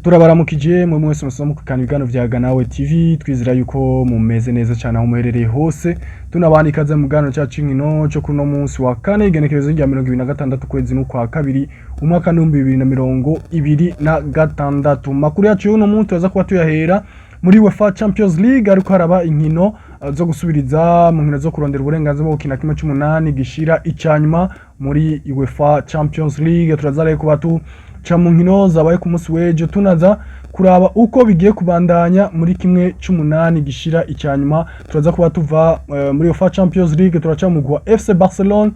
Turabaramukije mwe mwese musoma mukana ibiganiro vya Ganawe TV. Twizera yuko mumeze neza cyane aho muherereye hose. Tunabana ikaze mu ganiro cyacu inkino cyo kuno munsi wa kane, igenekerezo rya 26 kwezi n'ukwa kabiri, umwaka 2026. Makuru yacu y'uno munsi turaza kuba tuyahera muri UEFA Champions League, ariko haraba inkino zo gusubiriza mu nkino zo kurondera uburenganzira bwo gukina kimwe c'umunani gishira icanyuma muri UEFA Champions League. Turaza rero kuba tuca mu nkino zabaye ku munsi w'ejo, tunaza kuraba uko bigiye kubandanya muri kimwe c'umunani gishira icanyuma. Turaza kuba tuva muri UEFA Champions League, turaca mu mugwi wa FC Barcelone,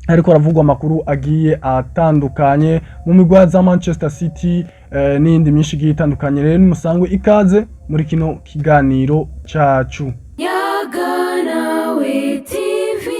ariko haravugwa amakuru agiye atandukanye mu migwa za Manchester City n'iyindi myinshi igiye itandukanye. Rero nimusangwe ikaze muri kino kiganiro cacu. Yaga Nawe TV.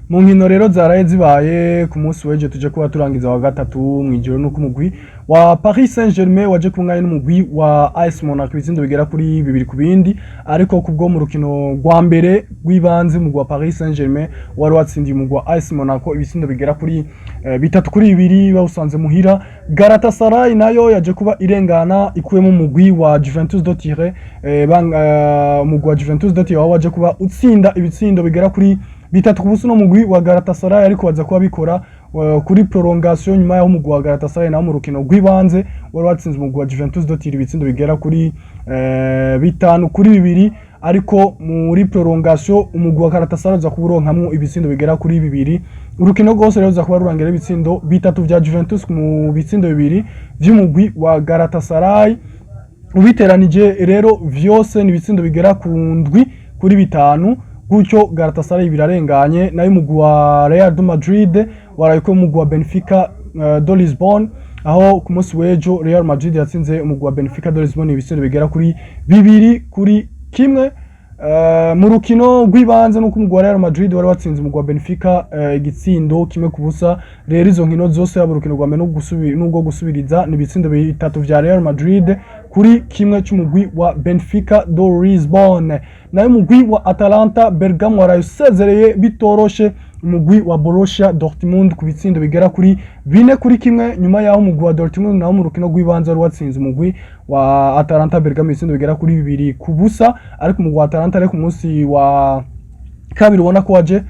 Mu nkino rero zaraye zibaye ku munsi w'ejo, tuje kuba turangiza wa gatatu mw'ijoro, nuko umugwi wa Paris Saint-Germain waje kunganya n'umugwi wa AS Monaco ibitsindo bigera kuri 2-2. Ariko kubwo mu rukino rwa mbere rw'ibanze, umugwi wa Paris Saint-Germain wari watsindiye umugwi wa AS Monaco ibitsindo bigera kuri 3-2 bawusanze muhira. Galatasaray nayo yaje kuba irengana ikuyemo umugwi wa Juventus de Turin, umugwi wa Juventus de Turin waje kuba utsinda ibitsindo bigera kuri 3-0 no mugwi wa Galatasaray, ariko baza kuba bikora kuri prolongation, nyuma yaho umugwi wa Galatasaray nawo mu rukino rw'ibanze wari watsinze umugwi wa Juventus de Turin ibitsindo bigera kuri 5-2. Ariko muri prolongation umugwi wa Galatasaray uza kuburonkamwo ibitsindo bigera kuri 2. Urukino rwose rero ruza kuba rurangira ibitsindo 3 vya Juventus mu bitsindo 2 vy'umugwi wa Galatasaray. Ubiteranije rero vyose ni ibitsindo bigera ku 7-5. Gutyo Galatasaray birarenganye. Nayo umugwi wa Real de Madrid waraye ko umugwi wa Benfica de Lisbon, aho ku munsi w'ejo Real Madrid yatsinze umugwi wa Benfica de Lisbon ibitsindo bigera kuri 2-1. Mu rukino rw'ibanze nuko umugwi wa Real Madrid wari watsinze umugwi wa Benfica igitsindo 1-0. Rero izo nkino zose, yaba urukino rwa mbere n'ubwo gusubiriza, ni ibitsindo 3 vya Real Madrid kuri 1 c'umugwi wa Benfica de Lisbon. Nayo umugwi wa Atalanta Bergamo waraye usezereye bitoroshe umugwi wa Borussia Dortmund ku bitsindo bigera kuri 4-1, nyuma yaho umugwi wa Dortmund nawo mu rukino rw'ibanze wari watsinze umugwi wa Atalanta Bergamo ibitsindo bigera kuri 2-0. Ariko umugwi wa Atalanta ari ku munsi wa kabiri ubona ko waje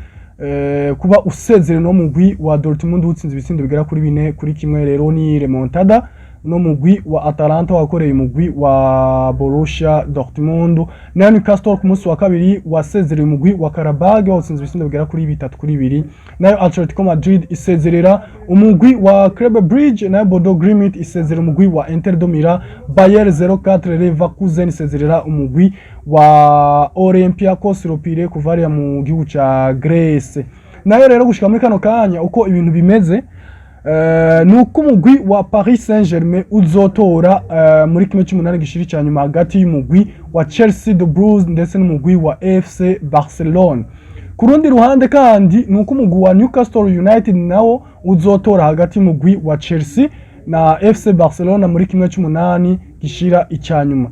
kuba usezerera no mugwi wa Dortmund utsinze ibitsindo bigera kuri 4-1. Rero ni remontada no mugwi wa Atalanta wakoreye umugwi wa Borussia Dortmund. Na Newcastle ku munsi wa kabiri wasezereye umugwi wa Qarabag wawutsinze ibitsindo bigera kuri 3-2. Nayo Atletico Madrid isezerera umugwi wa Club Brugge. Nayo Bodo Glimt isezerera umugwi wa Inter de Milan. Bayer 04 Leverkusen isezerera umugwi wa Olympiacos Ropire kuva hariya mu gihugu ca Grèce. Nayo rero gushika muri kano kanya uko ibintu bimeze, nuko umugwi wa Paris Saint-Germain uzotora muri kimwe c'umunani gishiri ca nyuma hagati y'umugwi wa Chelsea the Blues ndetse n'umugwi wa FC Barcelone. Ku rundi ruhande kandi nuko umugwi wa Newcastle United nawo uzotora hagati y'umugwi wa Chelsea na FC Barcelona muri kimwe c'umunani gishira ica nyuma.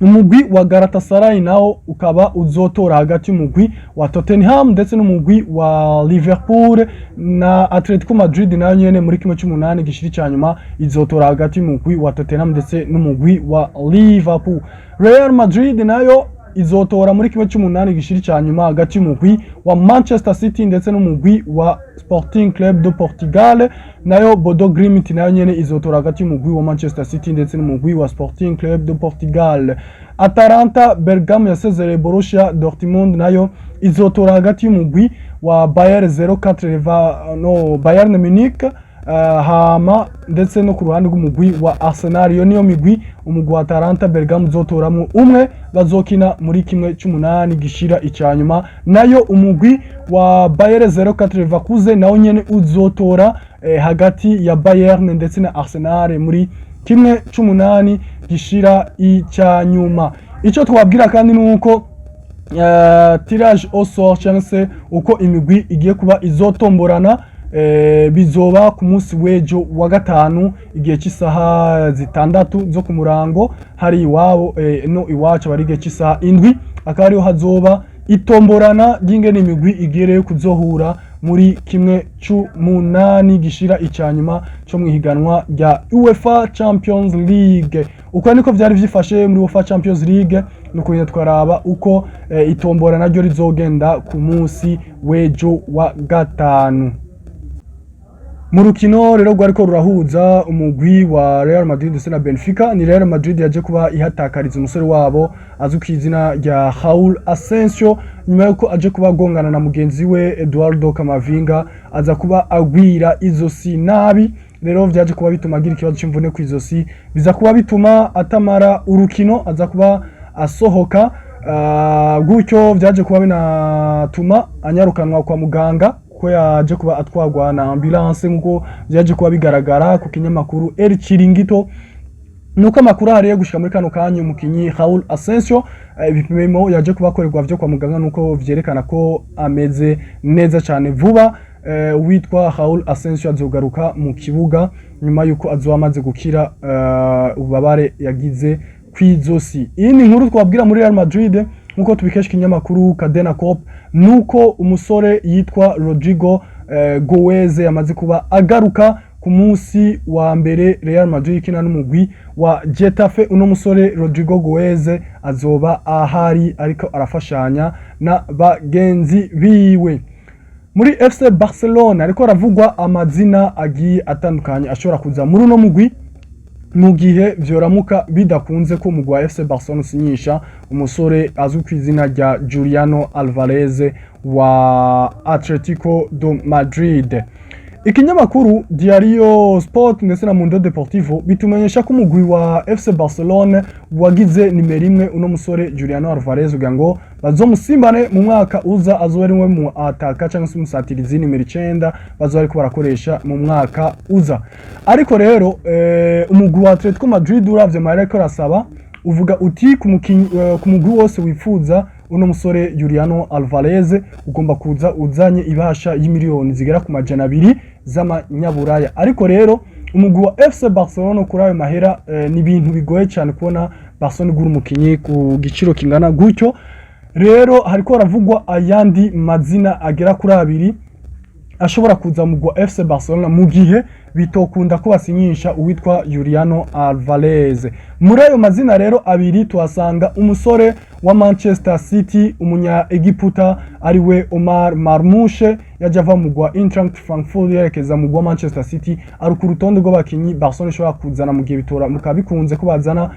Umugwi wa Galatasaray nawo ukaba uzotora hagati y'umugwi wa Tottenham ndetse n'umugwi wa Liverpool. Na Atletico Madrid nayo nyene muri kimwe c'umunani gishiri ca nyuma izotora hagati y'umugwi wa Tottenham ndetse n'umugwi wa Liverpool. Real Madrid nayo izotora muri kimwe c'umunani gishiri ca nyuma hagati y'umugwi wa Manchester City ndetse n'umugwi wa Sporting Club de Portugal. Nayo Bodo Glimt nayo nyene izotora hagati y'umugwi wa Manchester City ndetse n'umugwi wa Sporting Club de Portugal. Atalanta Bergamo yasezereye Borussia Dortmund, nayo izotora hagati y'umugwi wa Bayer 04 Leva no Bayern Munich, hama ndetse no ku ruhande rw'umugwi wa Arsenal. Iyo niyo migwi umugwi wa Atalanta Bergamo uzotoramwo umwe bazokina muri kimwe c'umunani gishira icanyuma. Nayo umugwi wa Bayer 04 Leverkusen nawo nyene uzotora hagati ya Bayern ndetse na Arsenal muri kimwe c'umunani gishira icanyuma. Ico twabwira kandi nuko tirage au sort, cyangwa se uko imigwi igiye kuba izotomborana, bizoba ku munsi w'ejo wa gatanu igihe cy'isaha 6 zo ku murango hari iwabo, no iwacu bari igihe cy'isaha 7, akaba ariho hazoba Itomborana ry'ingene imigwi igereye kuzohura muri kimwe c'umunani gishira icanyuma co mwihiganwa rya UEFA Champions League. Uko niko vyari vyifashe muri UEFA Champions League, nuko twaraba uko itombora naryo rizogenda ku munsi w'ejo wa gatanu. Mu rukino rero rwariko rurahuza umugwi wa Real Madrid ndetse na Benfica, ni Real Madrid yaje kuba ihatakariza umusore wabo azwi ku izina rya Raul Asensio, nyuma yuko aje kuba agongana na mugenzi we Eduardo Camavinga, aza kuba agwira izosi nabi. Rero vyaje kuba bituma agira ikibazo c'imvune kw'izosi, biza kuba bituma atamara urukino, aza kuba asohoka. Gutyo vyaje kuba binatuma anyarukanwa kwa muganga, ko yaje kuba atwagwa na ambulance, nkuko vyaje kuba bigaragara ku kinyamakuru El Chiringuito. Nuko amakuru ahariye gushika muri kano kanya, umukinyi Raul Asensio, ibipimo yaje kubakorerwa vyo kwa muganga nuko vyerekana ko ameze neza cyane. Vuba witwa Raul Asensio azogaruka mu kibuga nyuma yuko azoba amaze gukira ububabare yagize kw'izosi. Iyi ni inkuru twabwira muri Real Madrid, nkuko tubikesha ikinyamakuru Cadena Cope, nuko umusore yitwa Rodrygo Goes yamaze kuba agaruka. Ku munsi wa mbere Real Madrid ikina n'umugwi wa Getafe, uno musore Rodrygo Goes azoba ahari ariko arafashanya na bagenzi biwe. Muri FC Barcelona ariko aravugwa amazina agiye atandukanye ashobora kuza muri uno mugwi mu gihe vyoramuka bidakunze ko umugwi wa FC Barcelona usinyisha umusore azwi ku izina rya Juliano Alvarez wa Atletico de Madrid. Ikinyamakuru Diario Sport ndetse na Mundo Deportivo bitumenyesha ko umugwi wa FC Barcelona wagize nimero imwe uno musore Juliano Alvarez kugira ngo bazomusimbane mu mwaka uza, azoba ari we mu ataka cyangwa se umusatirizi nimero 9 bazoba ariko barakoresha mu mwaka uza. Ariko rero umugwi wa Atletico Madrid, uravye amahera ariko arasaba, uvuga uti ku mugwi wose wifuza uno musore Juliano Alvarez ugomba kuza uzanye ibahasha y'imiliyoni zigera ku 200 z'amanyaburaya. Ariko rero umugwi wa FC Barcelona kuri ayo mahera, ni ibintu bigoye cyane kubona Barcelona igura umukinyi ku giciro kingana gutyo. Rero hariko haravugwa ayandi mazina agera kuri abiri ashobora kuza mu gwa FC Barcelona mu gihe bitokunda ko basinyisha uwitwa Juliano Alvarez. Muri ayo mazina rero abiri tuhasanga umusore wa Manchester City, umunya Egiputa ariwe Omar Marmoush, yaje ava mu gwa Eintracht Frankfurt yerekeza mu gwa Manchester City. Ari ku rutonde rw'abakinyi Barcelona ishobora kuzana mu gihe bitora mukaba bikunze ko bazana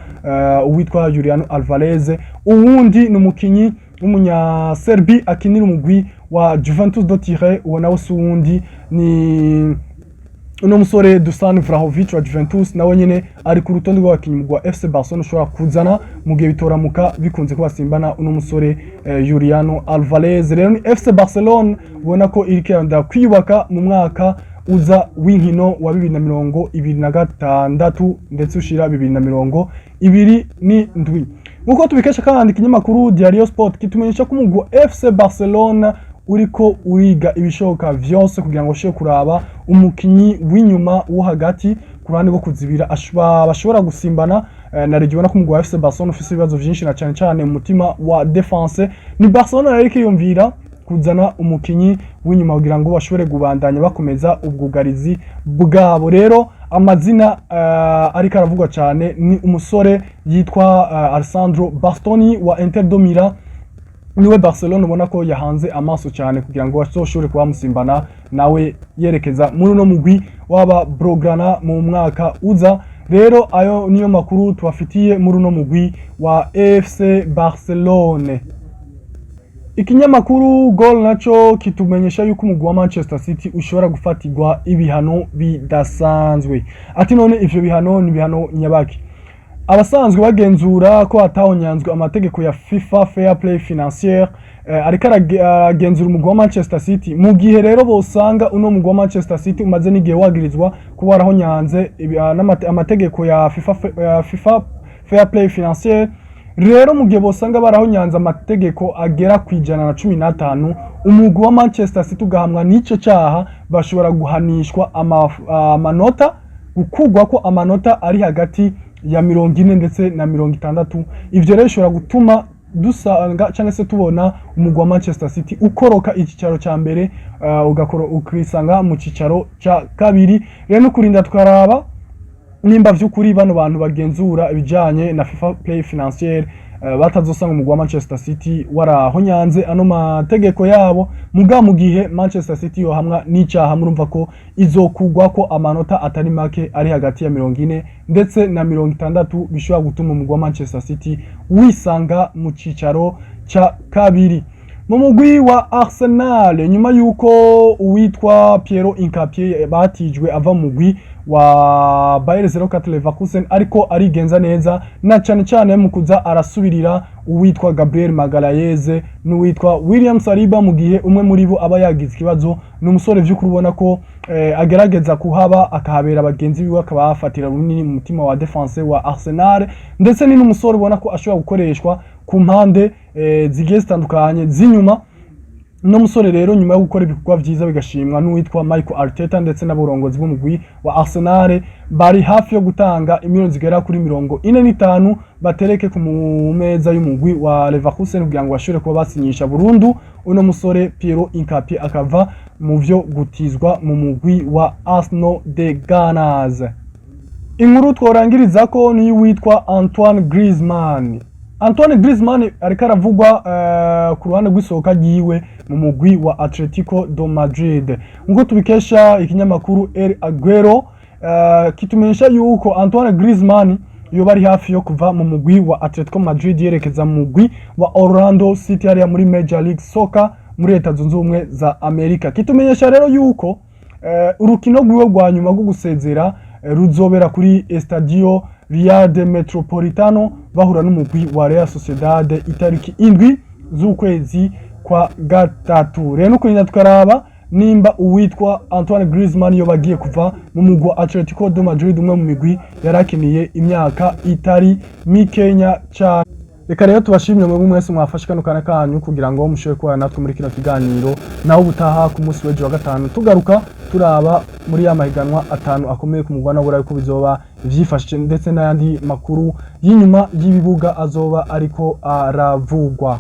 uwitwa Juliano Alvarez. Uwundi ni umukinyi w'umunya Serbi akinira umugwi wa Juventus de Turin, uwo nawe si uwundi, ni uno musore Dusan Vlahovic wa Juventus. Nawe nyene ari ku rutonde rw'abakinyi rwa FC Barcelona ushobora kuzana mu gihe bitoramuka bikunze ko basimbana uno musore Juliano Alvarez. Rero ni FC Barcelona ubona ko iriko irarondera kwiyubaka mu mwaka uza w'inkino wa 2026 ndetse ushira 2027. Nkuko tubikesha kandi ikinyamakuru Diario Sport, kitumenyesha ko umugwi wa FC Barcelona uriko uriga ibishoboka vyose kugira ngo ushobore kuraba umukinyi w'inyuma wo hagati ku ruhande rwo kuzibira bashobora gusimbana na regi. Ubona ko umugwi wa FC Barcelona ufise ibibazo vyinshi, na cane cane mu mutima wa défense. Ni Barcelona rero ikiyumvira kuzana umukinyi w'inyuma kugira ngo bashobore kubandanya bakomeza ubwugarizi bwabo. Rero amazina ariko aravugwa cyane ni umusore yitwa Alessandro Bastoni wa Inter de Milan. Niwe Barcelona ubona ko yahanze amaso cyane kugira ngo azoshobore kuba bamusimbana nawe yerekeza muri uno mugwi w'aba Blaugrana mu mwaka uza. Rero ayo niyo makuru tubafitiye muri uno mugwi wa FC Barcelone. Ikinyamakuru Goal naco kitumenyesha yuko umugwi wa Manchester City ushobora gufatirwa ibihano bidasanzwe. Ati none ivyo bihano ni ibihano nyabaki? Abasanzwe bagenzura ko hatahonyanzwe amategeko ya FIFA Fair Play Financier ariko aragenzura umugwi wa Manchester City. Mu gihe rero bosanga uno mugwi wa Manchester City umaze n'igihe wagirizwa kuba warahonyanze amategeko ya FIFA, ya FIFA Fair Play Financier, rero mu gihe bosanga barahonyanze amategeko agera ku 115, umugwi wa Manchester City ugahamwa n'ico caha, bashobora guhanishwa amanota, gukugwa ko amanota ari hagati ya 40 ndetse na 60. Ivyo rero bishobora gutuma dusanga cyangwa se tubona umugwi wa Manchester City ukoroka icicaro ca mbere, ugakoro ukisanga mu cicaro ca kabiri. Rero no kurinda tukaraba nimba vy'ukuri bano bantu bagenzura ibijanye na fair play financier batazosanga umugwi wa Manchester City warahonyanze ano mategeko yabo. Muga mu gihe Manchester City yohamwa n'icaha, murumva ko izokugwa ko amanota atari make, ari hagati ya 40 ndetse na 60, bishobora gutuma umugwi wa Manchester City wisanga mu cicaro ca kabiri. Mu mugwi wa Arsenal, nyuma yuko uwitwa Piero Hincapié batijwe ava mu mugwi wa Bayer 04 Leverkusen, ariko arigenza neza na cyane cyane mu kuza arasubirira uwitwa Gabriel Magalhaes n'uwitwa William Saliba mu gihe umwe muri bo aba yagize ikibazo. Ni umusore vy'ukuri ubona ko agerageza kuhaba, akahabera bagenzi biwe, akabafatira runini mu mutima wa défense wa Arsenal, ndetse ni n'umusore ubona ko ashobora gukoreshwa ku mpande zigiye zitandukanye z'inyuma. Uno musore rero, nyuma yo gukora ibikorwa vyiza bigashimwa n'uwitwa Michael Arteta ndetse n'abarongozi b'umugwi wa Arsenal, bari hafi yo gutanga imiliyoni zigera kuri 45 batereke ku meza y'umugwi wa Leverkusen kugira ngo bashobore kuba basinyisha burundu uno musore Piero Hincapié, akava mu vyo gutizwa mu mugwi wa Arsenal the Gunners. Inkuru tworangiriza ko ni witwa Antoine Griezmann. Antoine Griezmann ariko aravugwa ku ruhande rw'isohoka ryiwe mu mugwi wa Atletico do Madrid, nkuko tubikesha ikinyamakuru El Aguero, kitumenyesha yuko Antoine Griezmann yoba ari hafi yo kuva mu mugwi wa Atletico Madrid yerekeza mu mugwi wa Orlando City hariya muri Major League Soccer muri Leta Zunze Ubumwe za Amerika. Kitumenyesha rero yuko urukino rwiwe rwa nyuma rwo gusezera ruzobera kuri Estadio Riyad Metropolitano, bahura n'umugwi wa Real Sociedad itariki 7 z'ukwezi kwa gatatu. Rero no kurinda tukaraba nimba uwitwa Antoine Griezmann yo bagiye kuva mu mugwi wa Atletico de Madrid, umwe mu migwi yarakiniye imyaka itari mikenya cyane. Reka rero tubashimire mwebwe mwese mwafashe kano kana kanyu kugira ngo mushobore kubana natwe muri kino kiganiro. Naho ubutaha ku munsi w'ejo wa gatanu, tugaruka turaba muri ya mahiganwa atanu akomeye ku mugabane w'Uburayi ko bizoba vyifashe, ndetse n'ayandi makuru y'inyuma y'ibibuga azoba ariko aravugwa.